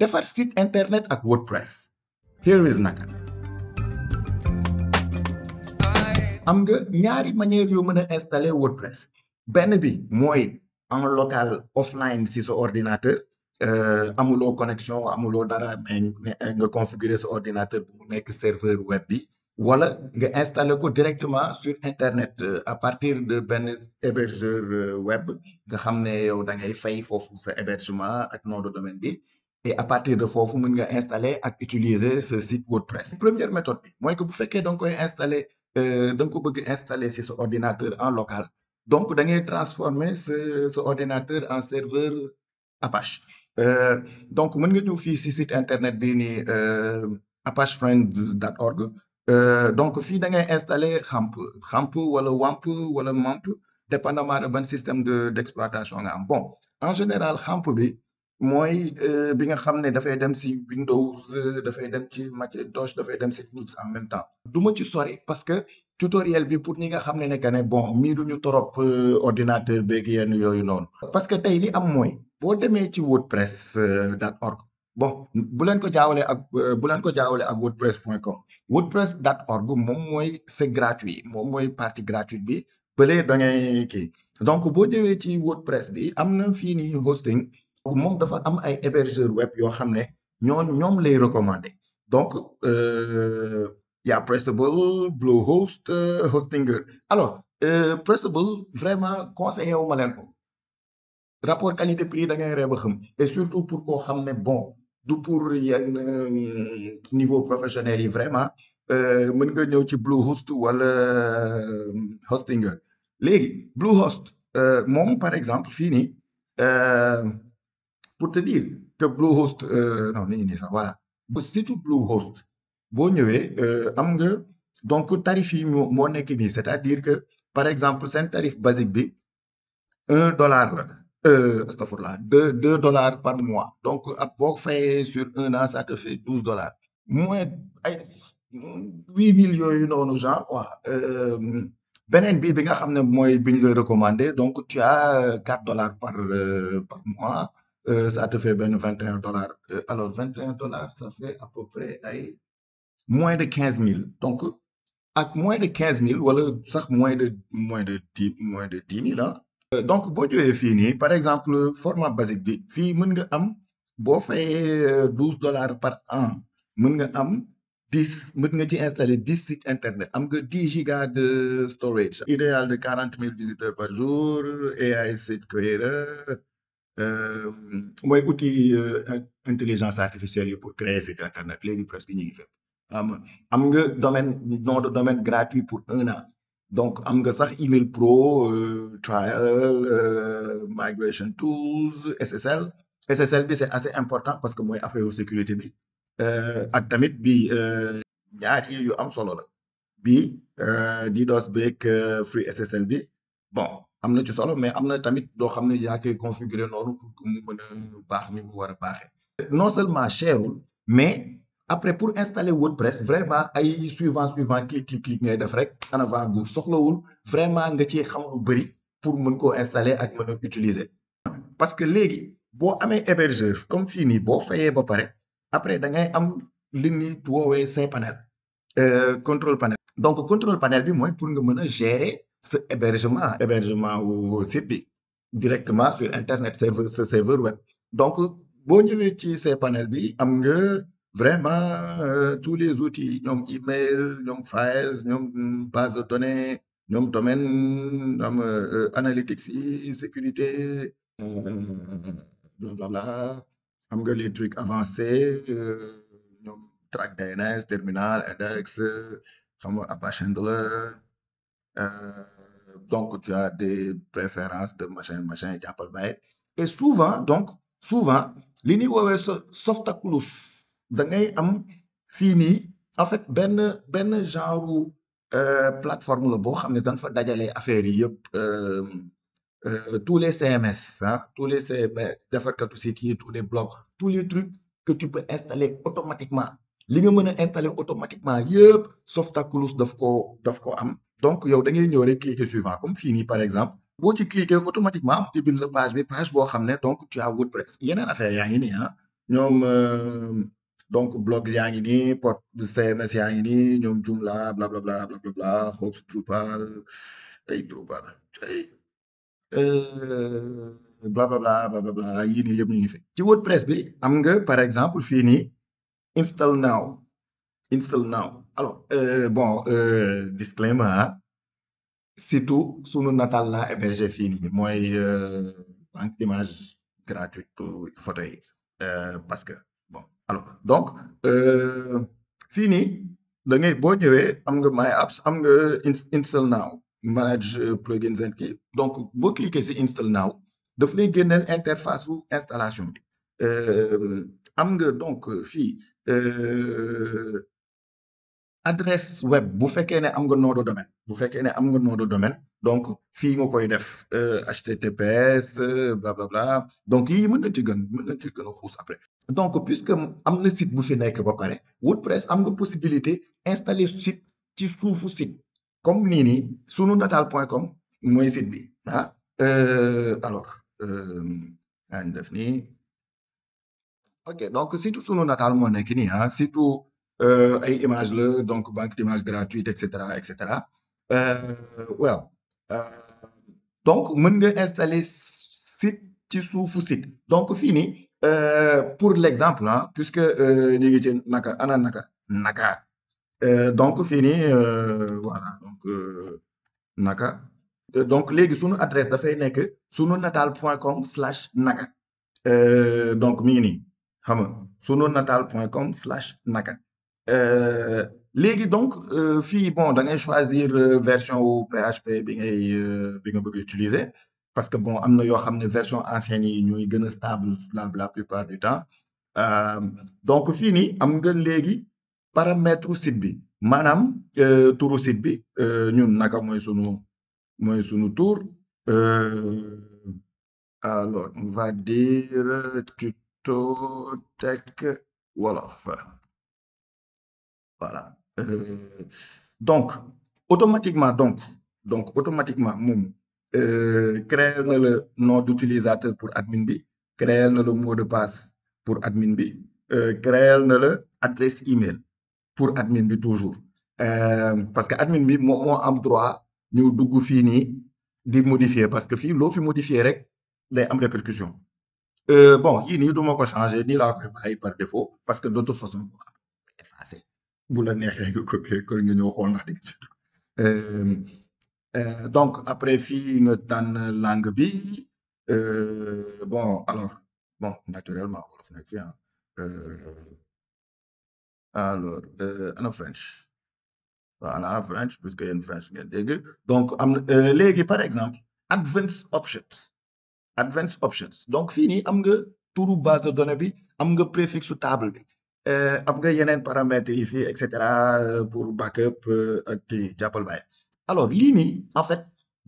defar site internet ak WordPress. Here is naka. am nga ñaari manière yoo mën a installer WordPress. benn bi mooy en local offline si sa ordinateur. amuloo connexion amuloo dara mais nga configurer sa ordinateur bu mu nekk serveur web bi. wala nga installer ko directement sur internet à partir de benn hébergeur web nga xam ne yow da ngay fay foofu sa hébergement ak nom de domaine bi. et à partir de foofu mën nga installer ak utiliser ce site WordPress. première méthode bi mooy que bu fekkee da nga koy installer da nga ko bëgg installer si sa ordinateur en local donc da ngay transformer sa ordinateur en serveur Apache. donc mën nga ñëw fii si site internet bii nii apachefriend.org. donc fii da ngay installer XAMPP wala WAMP wala MAMP dépendamment de ban système d'exploitation nga am. bon en général XAMPP bi mooy bi nga xam ne dafay dem si Windows dafay dem ci Macintosh dafay dem si Linux en même temps. du ma ci sori parce que tutoriel bi pour ñi nga xam ne que ne bon mii duñu torop ordinateur beeg yenn yooyu noonu. parce que tey li am mooy boo demee ci wordpress.org bon bu leen ko jaawale ak wordpress.com. wordpress.org moom mooy c'est gratuit moom mooy partie gratuite bi bële da ngay kii. donc boo ñëwee ci WordPress bi am na fii nii hosting. moom dafa am ay hébergeur web yoo xam ne ñoom lay recommander. donc y a Pressable, Bluehost, Hostinger. alors Pressable vraiment conseillé wu ma leen ko. rapport qualité prix da ngay reeba xam et surtout pour koo xam ne bon du pour yenn niveau professionnel yi vraiment mën nga ñëw ci Bluehost wala Hostinger. léegi Bluehost moom par exemple fii nii pour te dire que Bluehost non nii sax voilà ba surtout Bluehost boo ñëwee am nga donc tarif yi moo nekk nii c'est-à-dire que par exemple seen tarif basique bi $1 la astafurlah $2 par mois donc boo fayee sur un an ça te fait $12 moins ay 8 000 yooyu noonu genre quoi. beneen bi nga xam ne mooy bi ñu la recommandé donc tu as $4 par mois. Ça te fait benn $21. alors $21 ça fait à peu près ay moins de 15 000 donc ak moins de 15 000 wala sax moins de 10 000 ah. donc boo ñëwee fii nii par exemple format basique bi fii mën nga am boo fayee $12 par an mën nga am mën nga ci installer 10 sites internet am nga 10 gigas de storage. idéal de 40 000 visiteurs par jour. AI site creator. mooy outil intelligence artificielle yi pour créer site internet léegi presque ñu ngi fépp. am nga nom de domaine gratuit pour 1 an donc am nga sax email pro trial migration tools SSL bi c'est assez important parce que mooy affaire sécurité bi ak tamit bi ñaari yu am solo la bi DDoS beeg free SSL bi bon am na ci solo mais am na tamit doo xam ne yaa koy configurer noonu pour que mu mën a baax ni mu war a baaxee. non seulement cherul mais après pour installer WordPress vraiment ay suivant clic ngay def rek en avant bu soxlawul vraiment nga ci xam lu bëri pour mën koo installer ak mën a utiliser. parce que léegi boo amee hébergeur comme fii nii boo fayee ba pare après da ngay am li ñuy woowee cPanel control panel. donc control panel bi mooy pour nga mën a gérer ce hébergement wu site bi directement sur internet serveur web. donc boo ñëwee ci cPanel bi am nga vraiment tous les outils ñoom email ñoom files ñoom base de données ñoom domaine ñoom analytics yi sécurité blablabla. am nga les trucs avancés ñoom track DNS terminal index xam nga Apache Handler. donc tu as des préférences de machin jàppal bàyyi. et souvent li ñuy woowee softaculous da ngay am fii nii en fait benn genre plateforme la boo xam ne dañ fa dajale affaires yi yëpp tous les CMS tous les CMS defarkatu site yi tous les blogs tous les trucs que tu peux installer automatiquement li nga mën a installer automatiquement yëpp softaculous daf ko am. donc yow da ngay ñëw rek cliquer suivant comme fii nii par exemple boo ci cliquer automatiquement ubbil la page boo xam ne donc tu as WordPress yeneen affaire yaa ngi nii ñoom donc blog yaa ngi nii port CMS yaa ngi nii ñoom Joomla bla bla bla bla bla bla Hoops Drupal ay Drupal ay bla bla bla bla bla bla yii nii yëpp ñu ngi fi. ci WordPress bi am nga par exemple fii nii install now install now alors bon disclaimer ah surtout sunu nataal la hébergé fii nii mooy banque d'image gratuite pour photo yi parce que bon alors donc fii nii da ngay boo ñëwee am nga my apps am nga install now manage plugins and kii donc boo cliquer si install now daf lay génneel interface su installation bi am nga donc fii adresse web bu fekkee ne am nga nom de domaine bu fekkee ne am nga nom de domaine donc fii nga koy def HTTPS bla bla bla donc yii mën nañ ci gën a xuus après donc puisque am na site bu fi nekk ba pare WordPress am nga possibilité installer site ci suufu site comme nii nii sununataal.com mooy site bi ah alors an def nii ok donc surtout sunu nataal moo nekk nii ah surtout ay image la donc banque d'image gratuite et cetera well donc mën nga installer site ci suufu site donc fii nii pour l'exemple ah puisque ñu ngi ci naka donc fii nii voilà donc naka donc léegi sunu adresse dafay nekk sununataal.com/naka donc mi ngi nii xam nga sununataal.com/naka léegi donc fii bon da ngay choisir version wu PHP bi nga bëgg utiliser parce que bon am na yoo xam ne version ancienne yi ñooy gën a stable la plupart du temps donc fii nii am nga léegi paramètre site bi maanaam turu site bi ñun naka mooy sunu tour alors on va dire tuto tech wolof voilà donc automatiquement moom créer na le nom d'utilisateur pour admin bi créer na le mot de passe pour admin bi créer na le adresse email pour admin bi toujours parce que admin bi moo am droit ñëw dugg fii nii di modifier parce que fii loo fi modifier rek day am répercussion bon yii nii du ma ko changer nii laa koy bàyyi par défaut parce que de toute façon effacer bu la neexee nga copier ko nga ñëw xool ndax di nga ci dugg donc après fii nga tànn langue bi bon alors bon naturellement wolof nekk fi alors ana French voilà French puisque yéen French ngeen dégg donc am léegi par exemple advanced options donc fii nii am nga turu base de données bi am nga préfixe table bi am nga yeneen paramètres yi fii et cetera pour backup ak kii jàppal bàyyi alors lii nii en fait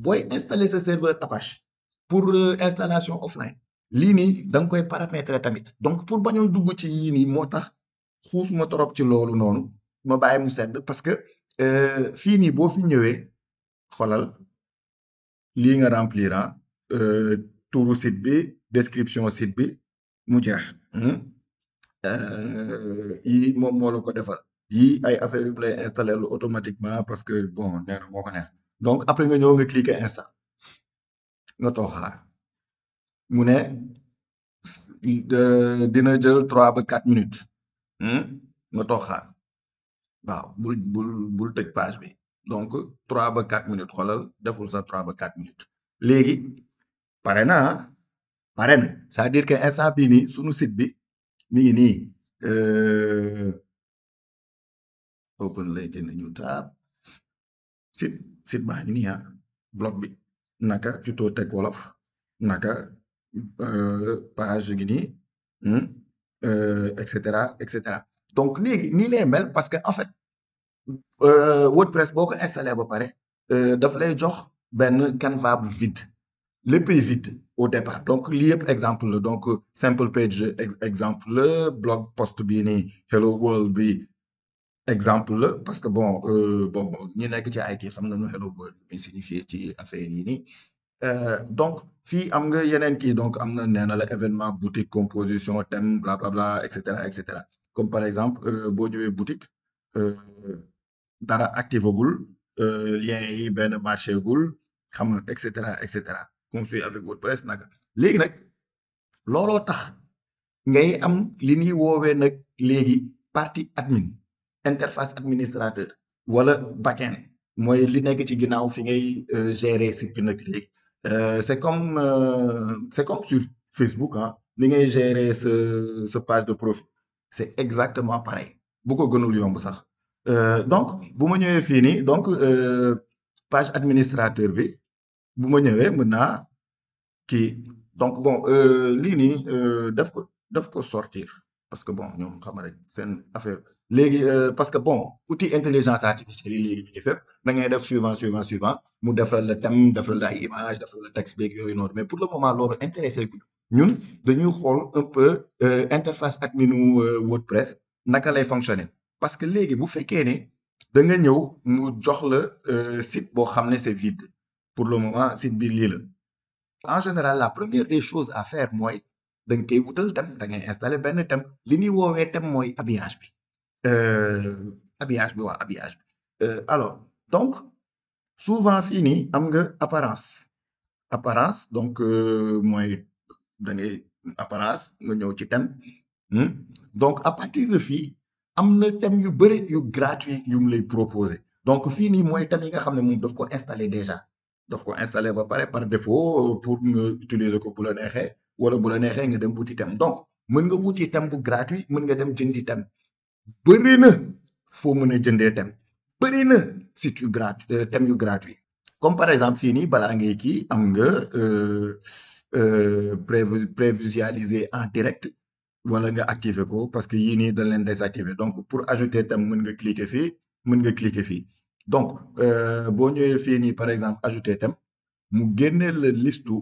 booy installer sa serveur Apache pour installation offline lii nii da nga koy paramétrer tamit donc pour bañoon dugg ci yii nii moo tax xuusuma torop ci loolu noonu ma bàyyi mu sedd parce que fii nii boo fi ñëwee xoolal lii nga remplir turu site bi description site bi mu jeex yii moom moo la ko defal yii ay affaire yu mu lay installer automatiquement parce que bon nee na moo ko neex donc après nga ñëw nga cliquer install nga toog xaar mu ne dina jël 3 ba 4 minutes nga toog xaar waaw bul tëj page bi donc 3 ba 4 minutes xoolal deful sa 3 ba 4 minutes léegi pare na c'est-à-dire que instant bii nii sunu site bi mi ngi nii open link in a new tab site baa ngi nii blog bi naka tuto tech wolof naka page gi nii et cetera donc léegi nii lay mel parce que en fait WordPress boo ko installé ba pare daf lay jox benn canevas bu vide léppay vide au départ donc lii yëpp exemple la donc simple page exemple la blog post bii nii hello world bi exemple la parce que bon ñi nekk ci IT xam nañu hello world mi signifié ci affaire yi nii donc fii am nga yeneen kii donc am na nee na la événement boutique composition thème bla bla bla et cetera et cetera comme par exemple boo ñëwee boutique euh, dara activé gul lien yi benn marché gul xam nga et cetera construit avec WordPress naka léegi nag looloo tax ngay am li ñuy woowee nag léegi partie admin interface administrateur wala backend mooy li nekk ci ginnaaw fi ngay gérer site bi nag léegi c'est comme sur Facebook ah ni ngay gérer sa page de profil c'est exactement pareil bu ko gënul yomb sax donc bu ma ñëwee fii nii donc page administrateur bi bu ma ñëwee mën naa kii donc bon lii nii def ko sortir parce que bon ñoom xam nga rek seen affaire léegi parce que bon outil intelligence artificielle yi léegi ñu ngi fépp da ngay def suivant mu defal la thème defal la ay image defal la texte beeg yooyu noonu mais pour le moment loolu intéressé gu ñun dañuy xool un peu interface adminu WordPress naka lay fonctionner parce que léegi bu fekkee ne da nga ñëw mu jox la site boo xam ne c'est vide pour le moment site bi lii la. En général la première des choses à faire mooy da nga koy wutal thème da ngay installer benn thème li ñuy woowee thème mooy habillage bi habillage bi alors donc souvent fii nii am nga apparence donc mooy da ngay apparence nga ñëw ci thème donc à partir de fii am na thème yu bëri yu gratuit yu mu lay proposer donc fii nii mooy thème yi nga xam ne moom daf ko installer déjà daf ko installer ba pare par défaut pour nga utiliser ko bu la neexee wala bu la neexee nga dem wuti thème donc mën nga wuti thème bu gratuit mën nga dem jëndi thème bëri na foo mën a jëndee thème bëri na site yu gratuit thème yu gratuit comme par exemple fii nii balaa ngay kii am nga prévisualiser en direct wala nga activer ko parce que yii nii dañ leen désactiver donc pour ajouter thème mën nga cliquer fii mën nga cliquer fii donc boo ñëwee fii nii par exemple ajouter thème mu génne la listu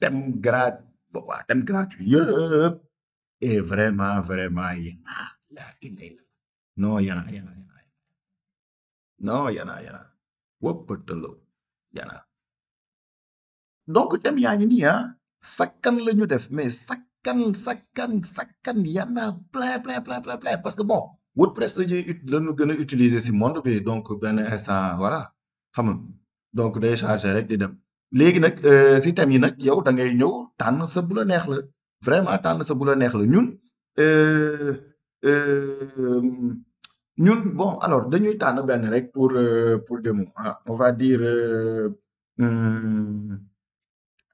thème gratuit yëpp et vraiment non yana wëppatalo yana donc thème yaa ngi nii ah sakkan la ñu def mais sakkan yana plein parce que bon WordPress lañu gën a utiliser si monde bi donc benn instant voilà xam nga donc day chargé rek di dem léegi nag si thème yi nag yow da ngay ñëw tànn sa bu la neex la vraiment tànn sa bu la neex la euh, euh, ñun bon alors dañuy tànn benn rek pour démo ah on va dire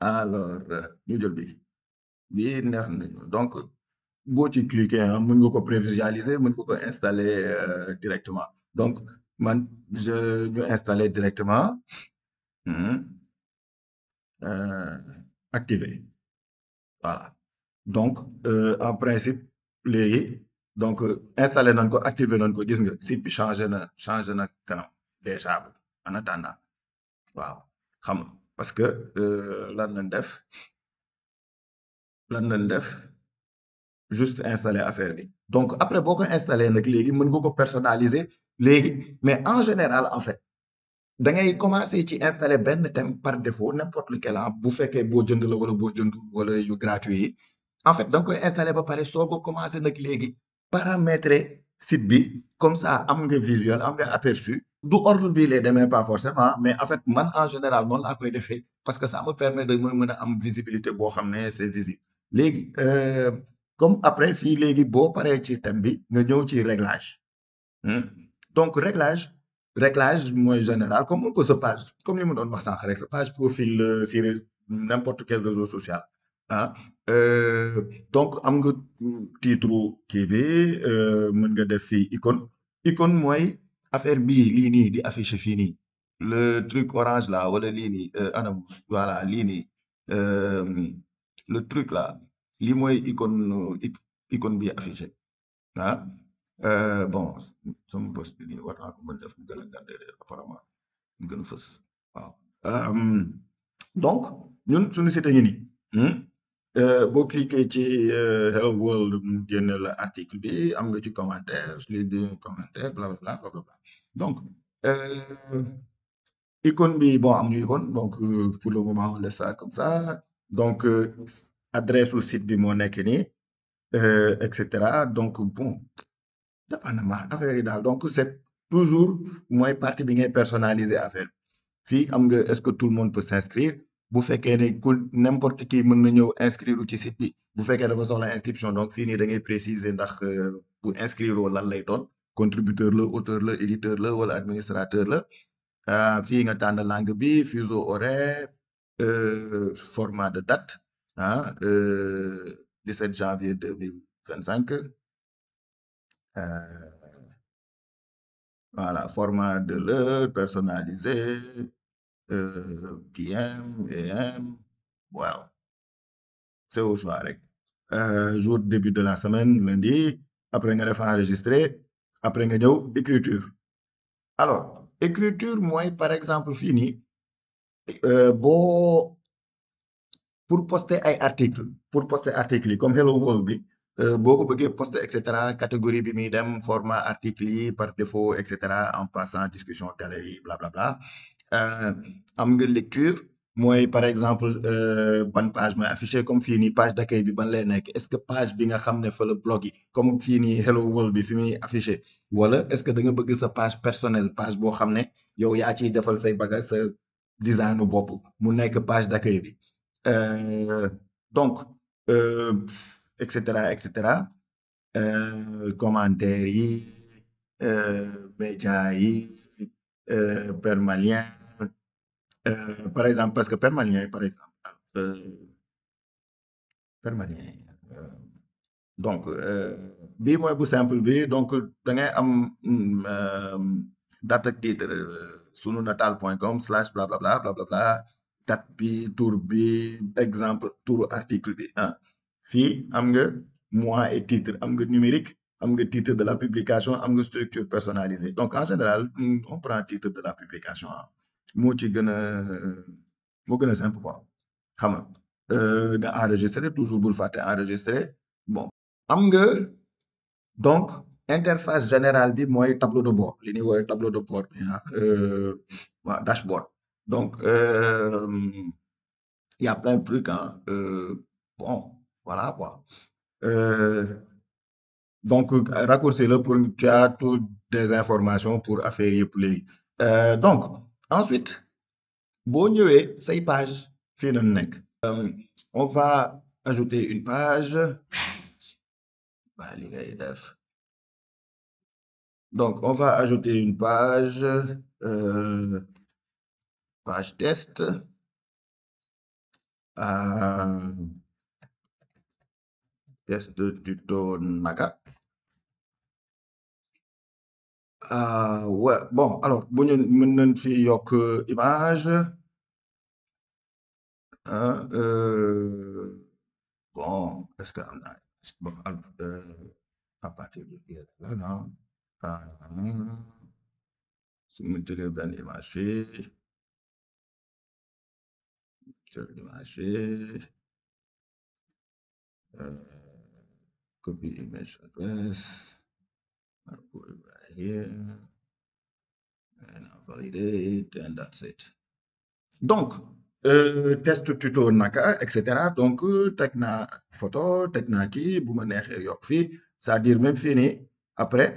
alors ñu jël bii neex nañu donc boo ci cliquer ah mën nga ko prévisualiser mën nga ko installer directement donc man ñu installer directement activer voilà donc en principe léegi donc installé nañ ko activé nañ ko gis nga site bi changé na kanam déjà en attendant waaw xam nga parce que lan lañ def juste installer affaire bi donc après boo ko installé nag léegi mën nga ko personnaliser léegi mais en général en fait da ngay commencer ci installer benn thème par défaut n'importe lequel bu fekkee boo jënd la wala boo jënd wala yu gratuit yi en fait da nga koy installer ba pare soo ko commencer nag léegi paramétrer site bi comme ça am nga visuel am nga aperçu du ordre bi lay demee pas forcément mais en fait man en général noonu laa koy defee parce que ça me permet de mën a am visibilité boo xam ne c'est visible léegi comme après fii léegi boo paree ci thème bi nga ñëw ci réglage donc réglage mooy général comme un peu sa page comme li mu doon wax sànq rek sa page profil si n'importe quel réseau social ah donc am nga titre kii bi mën nga def fii icône mooy affaire bii lii nii di affiché fii nii le truc orange là wala lii nii anam voilà lii nii le truc là lii mooy icône bi affiché ah bon sama bos bi nii war naa ko mën def mu gën a gàndee apparemment mu gën a fës waaw donc ñun suñu site ngi nii boo cliquer ci hello world mu génn la article bi am nga ci commentaire lii di commentaire blablabla donc icône bi bon amuñu icône donc pour le moment on laisse ça comme ça donc adresse su site bi moo nekk nii et cetera donc bon dépendamment affaire yi daal donc c'est toujours mooy partie bi ngay personnaliser affaire fii am nga est-ce que tout le monde peut s'inscrire bu fekkee ne ku n'importe qui mën na ñëw inscrire ci site bi bu fekkee dafa soxla inscription donc fii nii da ngay préciser ndax bu inscrire woo lan lay doon contributeur la auteur la éditeur la wala administrateur la fii nga tànn langue bi fuseau horaire format de date ah 17 janvier 2025 voilà format de l'heure personnalisé PM AM waaw c'est au choix rek jour début de la semaine lundi après nga def enregistrer après nga ñëw écriture alors écriture mooy par exemple fii nii boo pour poster ay article pour poster article yi comme Hello World bi boo ko bëggee poster et cetera catégorie bi muy dem format article yi par défaut et cetera en passant discussion galerie blablabla am nga lecture mooy par exemple ban page mooy affiché comme fii nii page d'accueil bi ban lay nekk est-ce que page bi nga xam ne fa la blog yi comme fii nii Hello World bi fi muy affiché wala est-ce que da nga bëgg sa page personnelle page boo xam ne yow yaa ciy defal say bagage sa designu bopp mu nekk page d'accueil bi donc et cetera commentaires yi médias yi permalien par exemple parce que permalien par exemple permalien donc bii mooy bu simple bi donc da ngay am date ak titre sununataal.com/ blablabla blablabla date bi tour bi exemple tour article bi fii am nga mois et titre am nga numérique am nga titre de la publication am nga structure personnalisée donc en général on prend titre de la publication moo ci gën a moo gën a simple quoi xam nga enregistrer toujours bul fàtte enregistrer bon am nga donc interface générale bi mooy tableau de bord li ñuy woowee tableau de bord bi waaw dashboard donc y a plein de trucs bon voilà quoi donc raccourci la pour tu as toutes des informations pour affaire yëpp léegi donc ensuite boo ñëwee say page fii na nekk on va ajouter une page li ngay def donc on va ajouter une page page test test tuto naka ouais bon alors bu ñu mën nañ fi yokk image bon est-ce que am na bon alors à partir de là non su ma jëlee benn image fii jël image fii copy image address I'll put it right here and I'll validate and that's it donc test tuto naka et cetera donc teg naa photo teg naa kii bu ma neexee yokk fii c'est-à-dire même fii nii après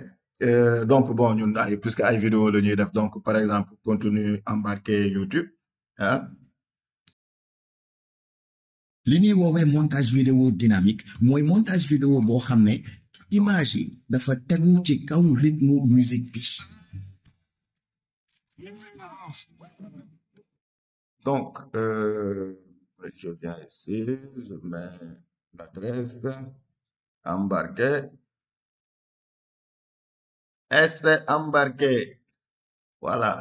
donc bon ñun ay puisque ay vidéo la ñuy def donc par exemple contenu embarqué YouTube li ñuy woowee montage vidéo dynamique mooy montage vidéo boo xam ne image yi dafa tegu ci kaw rythme musique bi donc je viens ici je mets l'adresse embarqué c'est embarqué voilà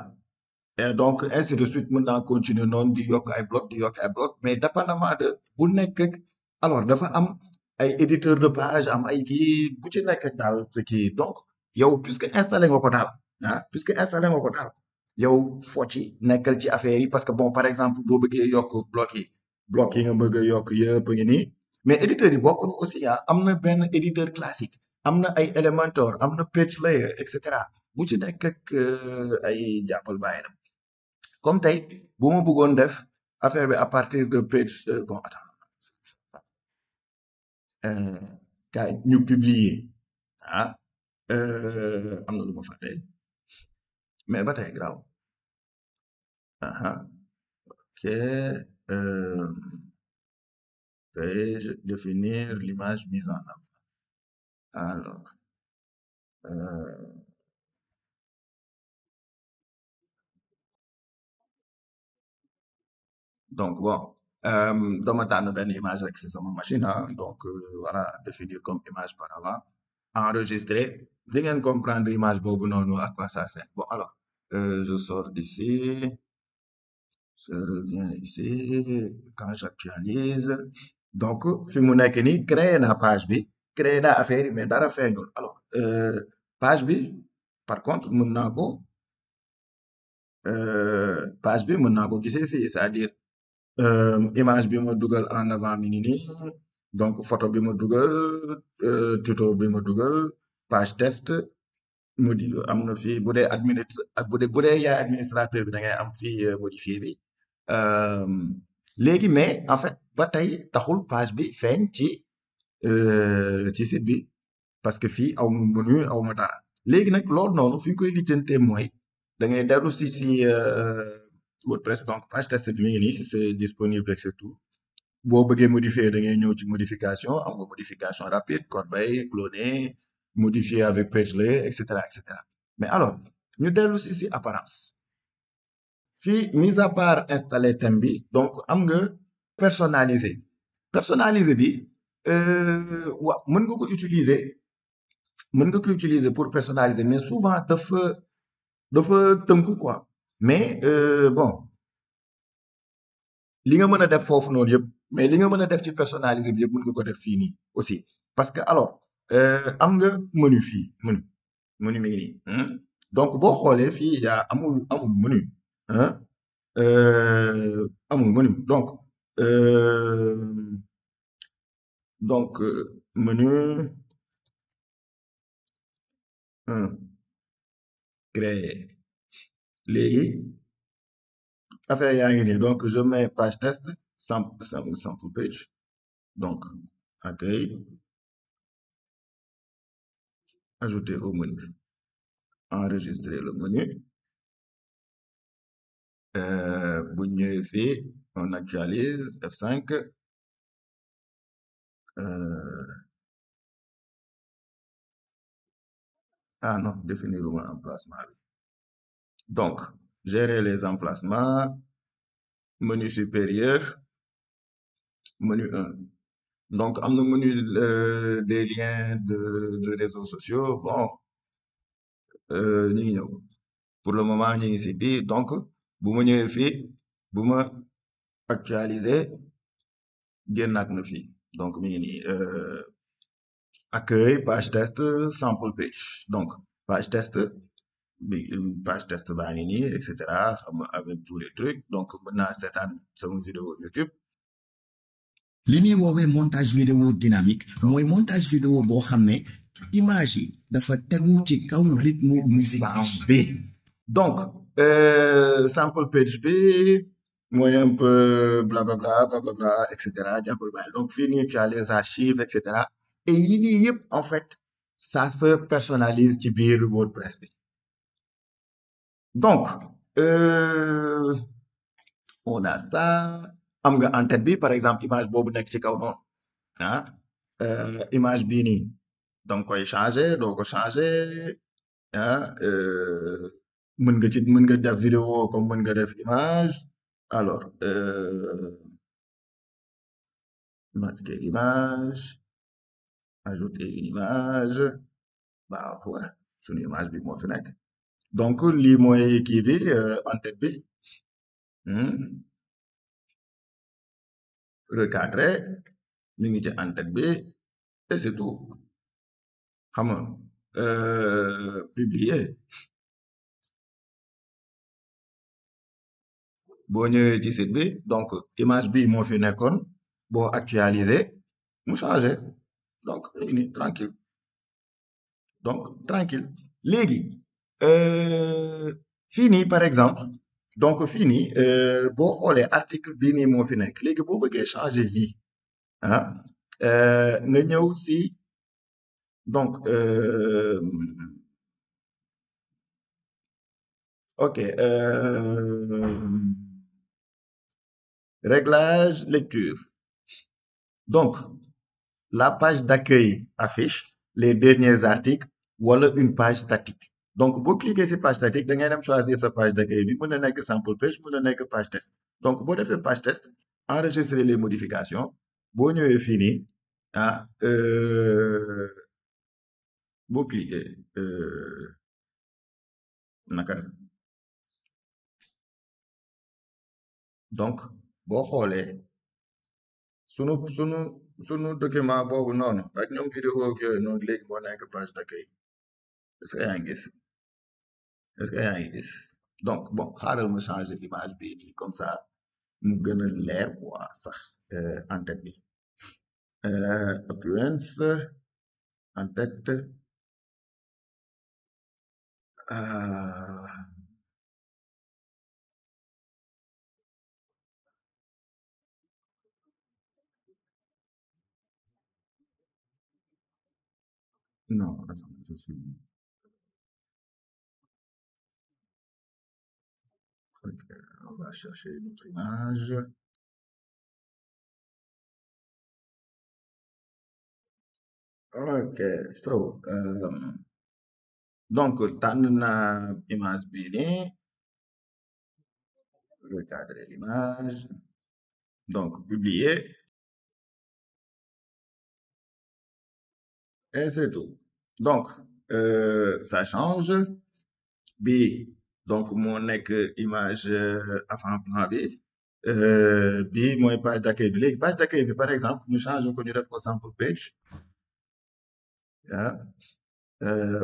et donc ainsi de suite mën naa continuer noonu di yokk ay bloc mais dépendamment de bu nekk alors dafa am ay éditeur de page am ay kii bu ci nekk daal te kii donc yow puisque installé nga ko daal puisque installé nga ko daal yow foo ci nekkal ci affaire yi parce que bon par exemple boo bëggee yokk bloc yi nga bëgg a yokk yëpp ngi nii mais éditeur yi bokk na aussi am na benn éditeur classique am na ay Elementor am na PageLayer et cetera bu ci nekk ak ay jàppal bàyyi comme tey bu ma bëggoon def affaire bi à partir de page bon attends kaay ñu publier ah am na lu ma fàtte mais ba tey graaw aha ok euh, page définir l'image mise en avant alors euh, donc bon dama tànn benn image rek si sama machine ah donc voilà définir comme image par avant enregistrer di ngeen comprendre image boobu noonu à quoi ça sert bon alors je sors d'ici je reviens ici quand j'actualise donc fi mu nekk nii créé naa page bi créé naa affaire yi mais dara feeñul alors page bi par contre mën naa ko page bi mën naa ko gisee fii c'est-à-dire image bi ma dugal en avant mi ngi nii donc photo bi ma dugal tuto bi ma dugal page test mu di am na fii bu dee bu dee yaay administrateur bi da ngay am fii modifier bi léegi mais en fait ba tey taxul page bi feeñ ci site bi parce que fii aw ma menu aw ma dara léegi nag loolu noonu fi ñu koy lijjantee mooy da ngay dellu si WordPress donc page test bi mi ngi nii c'est disponible et tout boo bëggee modifier da ngay ñëw ci modification am nga modification rapide corbeille cloner modifier avec page-layer et cetera mais alors ñu dellu si apparence fii mise à part installer thème bi donc am nga personnaliser bi waaw mën nga ko utiliser pour personnaliser mais souvent dafa tënku quoi mais bon li nga mën a def foofu noonu yëpp mais li nga mën a def ci personnaliser bi yëpp mën nga ko def fii nii aussi parce que alors am nga menu fii menu mi ngi nii donc boo xoolee fii yaa amul menu hein amul menu donc menu créer léegi affaire yaa ngi nii donc je mets page test sample page donc accueil ajouter au menu enregistrer le menu bu ñëwee fii on actualise F5 ah non définiruma emplacement bi donc gérer les emplacements menu supérieur menu 1 donc am na menu des liens de réseaux sociaux bon ñu ngi ñëw pour le moment ñu ngi si bii donc bu ma ñëwee fii bu ma actualiser génnaat na fii donc mi ngi nii accueil page test sample page donc page test baa ngi nii et cetera xam nga avec tous les trucs donc mën naa seetaan sama vidéo YouTube. li ñuy woowee montage vidéo dynamique mooy montage vidéo boo xam ne image yi dafa tegu ci kaw rythme musique bi donc sample page bi mooy un peu blablabla et cetera jàppal bàyyi donc fii nii tu as les archives et cetera et yii nii yëpp en fait ça se personnalise ci biir WordPress bi donc on a ça am nga en tête bi par exemple image boobu nekk ci kaw noonu ah image bii nii danga koy changer doo ko changer ah mën nga def vidéo comme mën nga def image alors masquer l'image ajouter une image bah ouais suñu image bi moo fi nekk donc lii mooy kii bi en tête bi recadrer mi ngi ci en tête bi et c'est tout xam nga publier boo ñëwee ci site bi donc image bi moo fi nekkoon boo actualiser mu changé donc mi ngi nii tranquille donc tranquille léegi fii nii par exemple donc fii nii boo xoolee article bii nii moo fi nekk léegi boo bëggee changer lii ah nga ñëw si donc ok réglage lecture donc la page d'accueil affiche les derniers articles wala une page statique donc boo cliquer ci page statique da ngay dem choisir sa page d'accueil bi mën na nekk sample page mën na nekk page test donc boo defee page test enregistrer les modifications boo ñëwee fii nii ah boo cliquer naka donc boo xoolee sunu document boobu noonu ak ñoom vidéo ak yooyu noonu léegi moo nekk page d'accueil est-ce que yaa ngi gis est-ce que yaa ngi gis donc bon xaaral ma changer image bii nii comme ça mu gën a leer quoi sax en tête bi appearance en tête non attends je suis ok, on va chercher une autre image ok so donc tànn naa image bii nii recadrer l'image donc publier et c'est tout donc ça change bii donc moo nekk image avant-plan bi bii mooy page d'accueil bi léegi page d'accueil bi par exemple ñu change ko ñu def ko sample page ah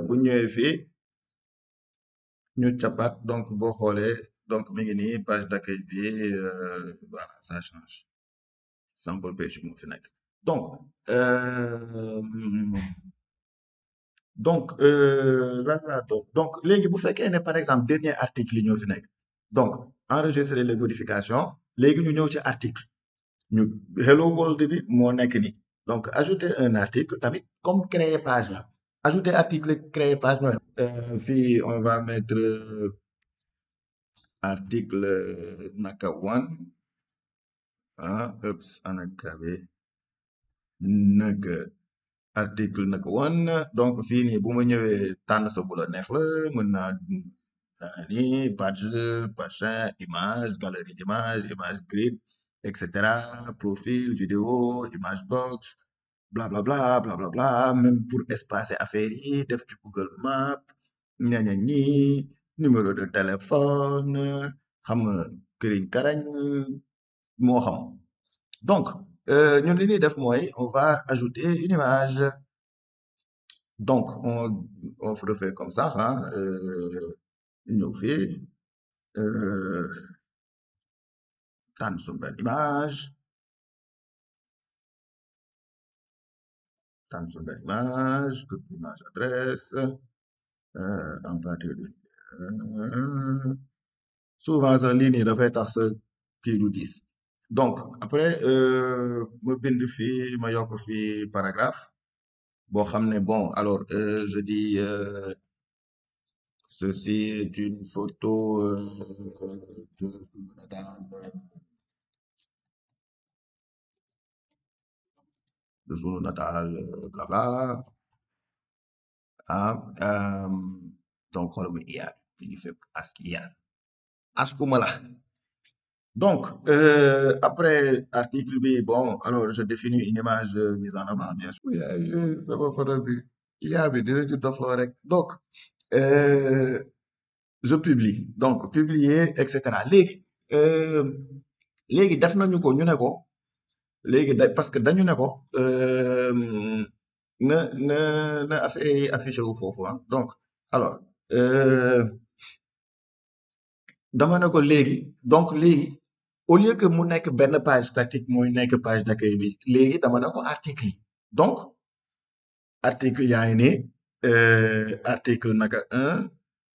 bu ñëwee fii ñu capat donc boo xoolee donc mi ngi nii page d'accueil bi voilà ça change sample page moo fi nekk donc lan laa doon donc léegi bu fekkee ne par exemple dernier article yi ñoo fi nekk donc enregistrer les modifications léegi ñu ñëw ci article ñu hello world bi moo nekk nii donc ajouter un article tamit comme créer page la ajouter article créer page mooy fii on va mettre article naka one ups anaka bi naka article naka one donc fii nii bu ma ñëwee tànn sa bu la neex la mën naa ni page machin image galerie d'image image grid etc profil vidéo image box bla bla bla bla bla bla même pour espacer affaire yi def ci Google Map ñaña ñi numéro de téléphone xam nga këriñ karañ moo xam donc ñun li ñuy def mooy on va ajouter une image donc on refait comme ça hein ñëw fii tànn suñu benn image tànn suñu benn image copie image adresse en partir de souvent sax lii nii dafay tax sa kii du diis donc après ma bind fii ma yokk fii paragraphe boo xam ne bon alors je dis ceci est une photo de sunu nataal de sunu nataal blabla donc xoolal ma IA mi ngi fépp ask IA askuma la donc après article bi bon alors je définis une image mise en avant bien sûr sama photo bi IA bi dinañu dofloo rek donc je publie donc publier et cetera léegi def nañu ko ñu ne ko léegi da parce que dañu ne ko na affaire yi affiché wu foofu ah donc alors dama ne ko léegi donc léegi au lieu que mu nekk benn page statique mooy nekk page d'accueil bi léegi dama ne ko article yi donc article yaa ngi nii article naka un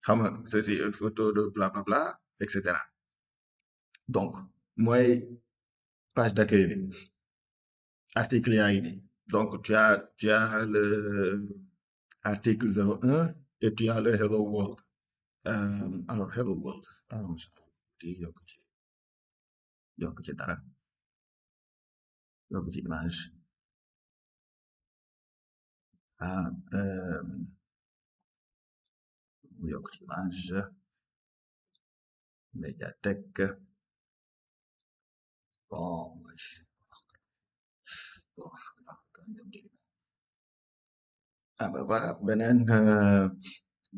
xam nga ceci une photo de bla bla bla et cetera donc mooy page d'accueil bi article yaa ngi nii donc tu as le article 01 et tu as le Hello World. Alors Hello World yokk ci dara yokk ci image yokk ci image médiathèque bon ben voilà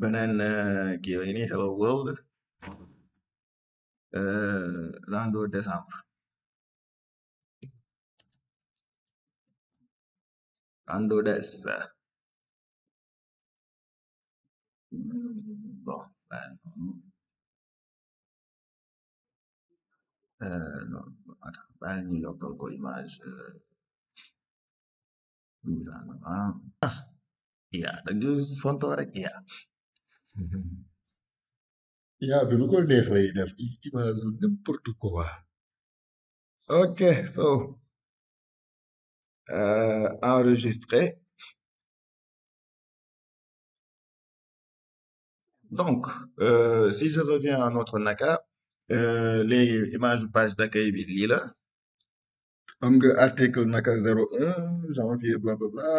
beneen kii yooyu nii Hello World rando décembre rando des bon ben non attends bàyyi ñu yokkal ko image mise en avant IA dañu fontoo rek IA IA bi lu ko neex lay def image n'importe quoi ok so enregistré donc si je reviens à notre naka les images page d'accueil bi lii la am nga article naka 01 janvier blablabla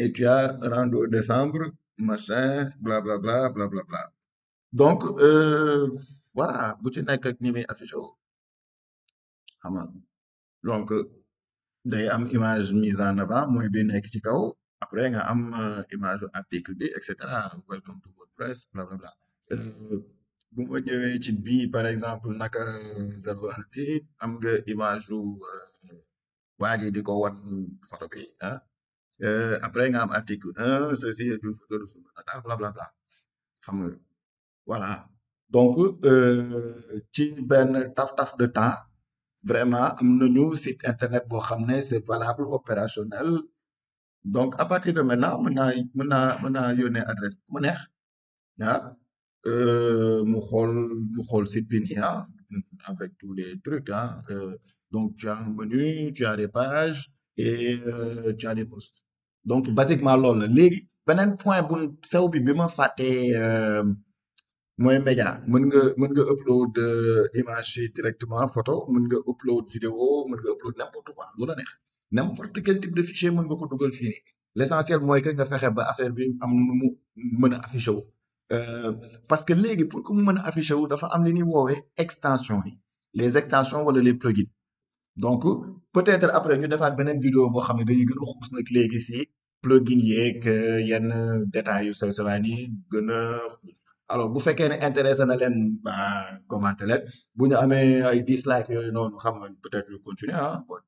et tu as rando décembre machin blablabla blablabla donc voilà bu ci nekk ak ni muy affiché woo xam nga donc day am image mise en avant mooy bi nekk ci kaw après nga am image article bi et cetera welcome to WordPress blablabla bu ma ñëwee ci bii par exemple naka 01 bi am nga image yu waa ji di ko wan photo bi ah après nga am article 1 ceci est une photo de son natal blablabla xam nga voilà donc ci benn taf-taf de temps vraiment am nañu site internet boo xam ne c'est valable opérationnel donc à partir de maintenant mën naa yónnee adresse bu ma neex ah mu xool site bi nii ah avec tous les trucs ah donc tu as un menu tu as des pages et tu as des posts donc basiquement loolu la léegi beneen point bu sew bi ma fàttee mooy média mën nga upload image yi directement photo mën nga upload vidéo mën nga upload n'importe quoi lu la neex n'importe quel type de fichier mën nga ko dugal fii nii l'essentiel mooy que nga fexe ba affaire bi am nu mu mën a affiché wu parce que léegi pour que mu mën a affiché wu dafa am li ñuy woowee extension yi les extensions wala les plugins donc peut-être après ñu defaat beneen vidéo boo xam ne dañuy gën a xuus nag léegi si plugin yeeg yenn détails yu sew sewaan yi gën a xuus alors bu fekkee ne intéressé na leen ba commenté leen bu ñu amee ay dislike yooyu noonu xam nga peut-être ñu continuer ah bon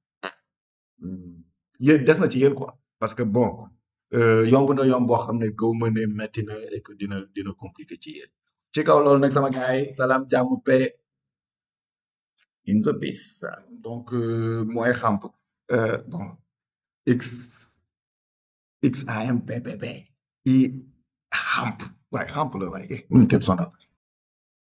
yéen des na ci yéen quoi parce que bon yomb na yomb boo xam ne gaw ma ne metti na et que dina compliqué ci yéen ci kaw loolu nag sama gars yi salaam jàmm paix in the peace donc mooy xamp bon x XAMPPP i xamp waaye xamp la waaye mu képp sonal